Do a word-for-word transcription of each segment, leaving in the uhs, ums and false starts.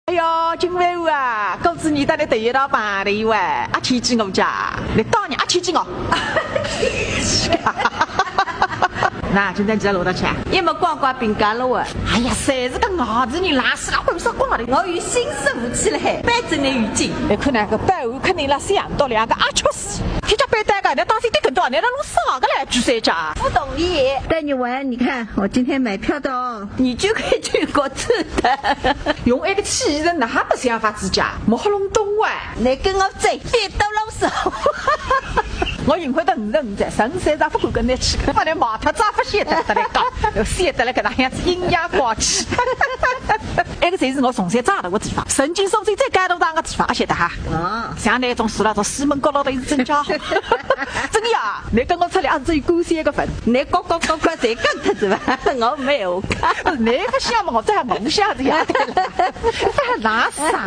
哎哟，金饭碗啊，过仔年搭倷头一道碰头哇，阿牵记我家，倷当然阿牵记我。那今朝几只螺得吃啊？一没光光饼干了哇。哎呀，侪是个外地人，拉屎拉屎光的。我有心思勿起来，摆正眼有劲。倷看那个摆碗肯定拉想到两个阿吃死，天天摆单个，那当心跌跟头，那弄啥个来，举三家。不同意。带你玩，你看我今天买票的哦。你就可以去过去的。用一个气人，哪哈不想法子家，莫弄懂哇。 倷跟我走，别多啰嗦。我幸亏得五十五岁，十五岁啥勿敢跟倷去，把倷骂脱，咋勿晓得得来讲，晓得来搿能样子阴阳怪气。埃个侪是我从小长大个地方，曾经苏州最高大上个地方，阿晓得哈？哦。像那种住辣种西门角落头是真家伙。真的呀，倷跟我出来也是只有干三个份。倷咯咯咯咯侪讲脱是吧？我没有讲。倷勿想嘛，我再问一下子呀。哪啥？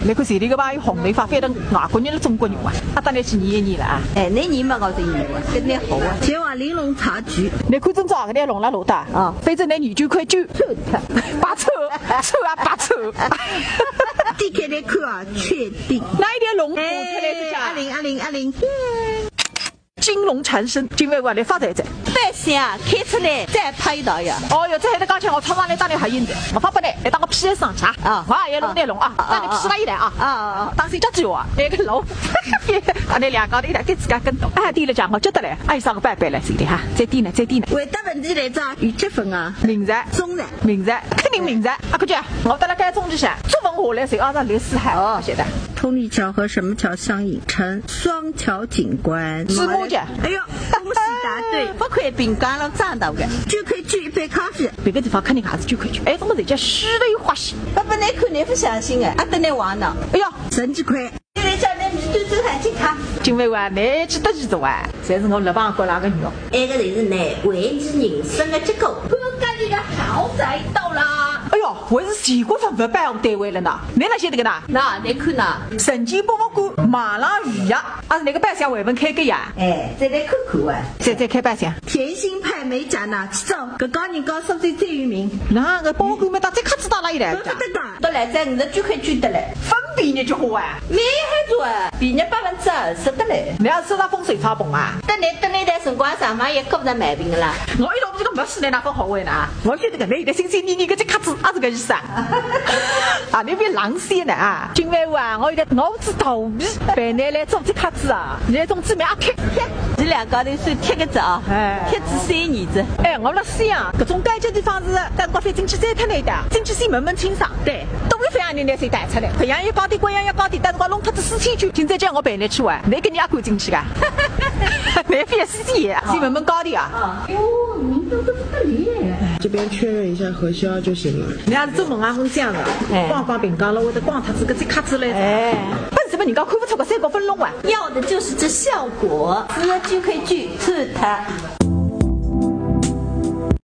倷看前头个朋友红头发，反正 外国人了中国人哇，阿搭倷去念一念了啊。哎，倷念嘛，我就念哇，跟倷好啊。前往玲珑茶局。倷看今朝个倷弄了偌大啊？反正倷廿九块九，八折，折啊八折。点开来看啊，确定。哪一条龙跑出来是假？哎，阿玲，阿玲，阿玲。 金龙缠身，金饭碗，倷发财哉。白相，开出来再拍一道呀。哦哟，这还得讲起，我常常来搭倷合影的，我发拨倷，来当个P S上去啊。啊，我也弄点龙啊，啊，搭倷P了一来啊。啊，啊，啊。当心脚趾哦，那个龙，啊，倷两家头一道跌自家跟头。哎，对了讲，我觉得嘞，哎，上个拜拜了，是的哈，再低呢，再低呢。回答问题来着，有结婚啊？明日。中日。明日，肯定明日。啊，估计啊，我到了该中日去，作文下来，谁要让历史海，哦。晓得。 通力桥和什么桥相映？成双桥景观。是木桥。哎哟，恭喜答对。不愧饼干了，赚到个。九块九一杯咖啡。别个地方肯定还是九块九。哎，怎么人家虚的又欢喜？不，不，倷看倷不相信哎，啊，等倷玩呢。哎哟，十几块。现在叫倷米对对看，去看。金饭碗，倷去得几多啊？侪是我老板过来个女哦。埃个就是难为你人生的结果。我家里个豪宅到了。哎哟，还是全国文物保护单位了呢。 倷哪晓得个呢？那倷看呐，人间博物馆马浪鱼呀，啊，是那个白相回文开个呀？哎，再来看看啊。再再开白相。甜心派美甲呢，去找搿家人家说最最有名。那个博物馆没到，这卡子到哪里来的？不得讲。都来在五十九块九的嘞。分辨率就好啊。你还做啊？比人家百分之二十的嘞。你要吃到风水差不啊？等你等你的辰光，上方也够得买病了。我一路这个没事的，哪分好玩呢？我晓得个，你现在心心念念个这卡子，啊，是个意思啊。 啊，倷覅浪费呢啊！金饭碗啊，我现在熬仔头皮，陪倷来做这卡子啊，倷种姊妹啊，贴贴，这两家头算贴个子啊，哎。贴仔三年子。哎，我辣想啊，搿种高级地方是，但我非进去再看一下，进去先问问清爽。对。都是非要人家谁带出来，搿样也高点，搿样也高点，但是我弄脱仔四千九，今朝叫我陪倷去玩，倷跟人家赶进去个，倷覅死也，先问问高点啊。啊，哟，名字都不得了。这边确认一下核销就行了。 人家是做梦啊梦想的，哎。逛逛饼干了，会得逛它这个这卡子嘞。哎。为什么人家看不出个三个分龙啊？要的就是这效果，四十九块九，吃它。